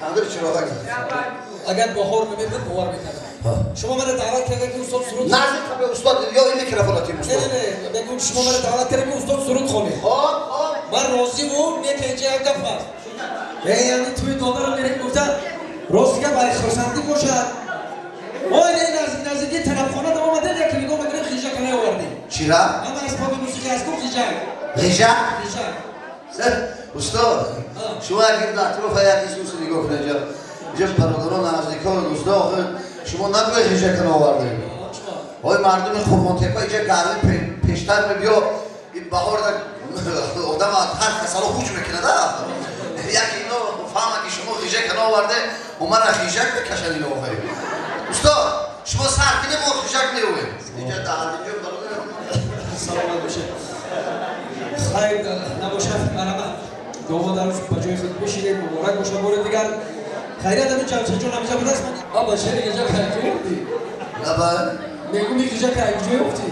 Тандир чироға Агар баҳор намебуд, бовар мекардам. Шумо маро даъват кардед, ки устод суруд. Наздик қабл устод ё ин микрофон тим устод. Не, не, мегӯм шумо маро даъват кардед, ки устод суруд хонед. Хоб, хоб. Ман розӣ будам, не ки инҷа як гап ҳаст. Яъне туи додарам мерем гуфта, рости гап ай хурсандӣ бошад. Ой, не, наздики тарабхона дам омадем, як нигоҳ мекунем, хижак наовардем. Чира? Ама асбоби мусиқӣ аз ку хижак. Хижак? Хижак. Устод, шумо агар дар атрофа як исус нигоҳ кунед, инҷа бародарон, наздикон, дӯстон, охир шумо набояд хижак наовардем. Ой, мардуми Қурбонтепа инҷа гарми пештар мебиё, ин баҳор одам ҳар касало ҳуҷ мекунад. Як ино фаҳма ки шумо хижак наоварде, омара хижак мекашад ино охир. Устод, шумо сар кунед, мо хижак меовем. Инҷа даҳалинҷо бародар. Саломат бошед. Хайр набошад, марҳамат. Дуо дар ба ҷои худ бишинед, муборак бошад бори дигар. Хайрият ҳамин ҷамшедҷон ҳамеша будааст. Аба шери хижак куҷо ёфтӣ? Аба? Мегӯм ин хижак куҷо ёфтӣ?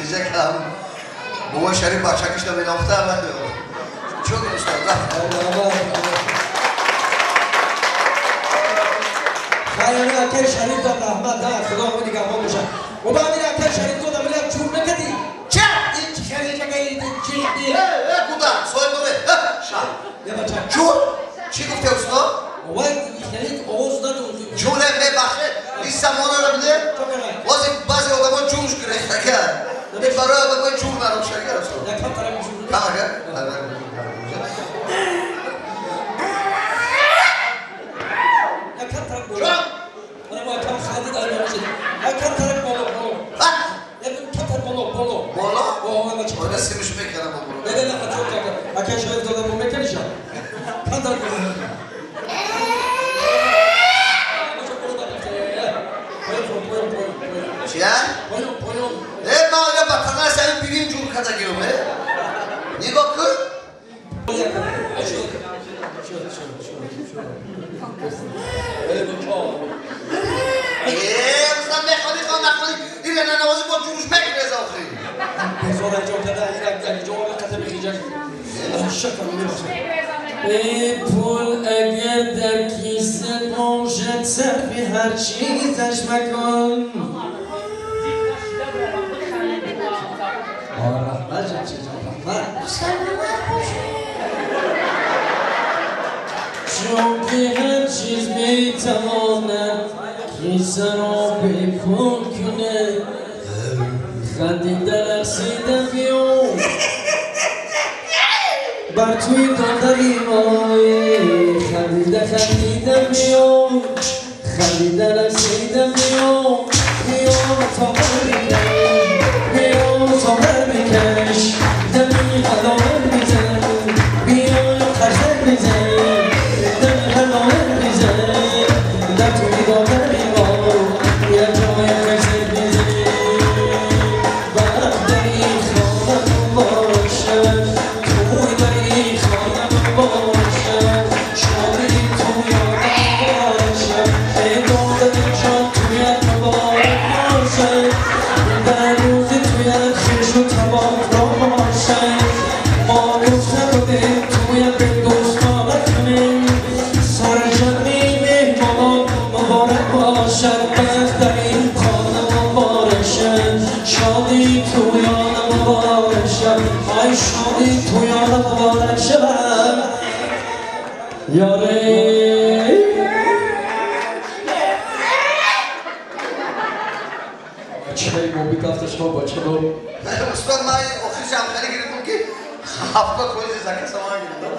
Хижак ҳам бобои Шариф бачакиш наменофта. Чун устод рафт. Хайр, акай Шариф дод раҳмат, худо ҳамин нигаҳбон бошад. Оба ҳамин акай Шариф дод ҳамин як чур накардӣ? Ча? Ин хижака чи? Э, куда? Соҳиб ша. Чур? Чӣ гуфте устод? Вай хеле овоз надод. Ҷуре мебахшед, ин замонаро биде? Бози баъзе одамо ҷурш гирехтака. Ин барои одамои ҷур нарушага устод. Якам тараф ҷур. Камага? Якам тараф боло. Ана мо якам хандид ай мешид. Якам тараф боло, боло. Якам тараф боло, боло. Боло? О, ама чӣ? Ора симиш мекардам боло. Не, не, не, хатор кард. Акай Шариф додам мо мекардиша. Кам тараф боло. Чия? Поён, поён. Э, ман оя ба танаш сари бирин ҷур карда гирам, э? Нигоҳ кун. Э, устод мехони хон нахони, ин навози бо ҷурш мегиреза охир. Безор анҷом карда, ин як ҷо қата бихиҷак. Шакар мебошад. Эй пул агар дар киса бошад, сарфи ҳар чизаш макун. Раҳмат ҷамшедҷон, раҳмат. Саломат бошед. Чунки ҳар чиз метавонад кисаро бепул кунад. Хандида рақсида биё бар туи додари мой. Хандида хандида биё, хандида рақсида биё, биё то бикаш, биё то бикаш, дами ҳалол бизан, биё қарзак бизан, дами ҳалол бизан, дар туи додари мо як ҷои қарзак бизан. Бахтари хона муборак шавад, туи дари хона муборак шавад, шоди туёна муборак шавад, эй додари ҷон туят муборак бошад, дар рӯзи туят хешу табор бошад. Мо гуфта будем туят ба дӯстона кунем, сари ҷамъи меҳмонон муборак бошад, бахтари хона муборак шавад, шоди туёна муборак шавад, ай шоди туёна муборак шавад. Ёре чай мобит афташҳо бачадор. Устод, ман охиршам хеле гирифтам ки 70% закасама гирифтам.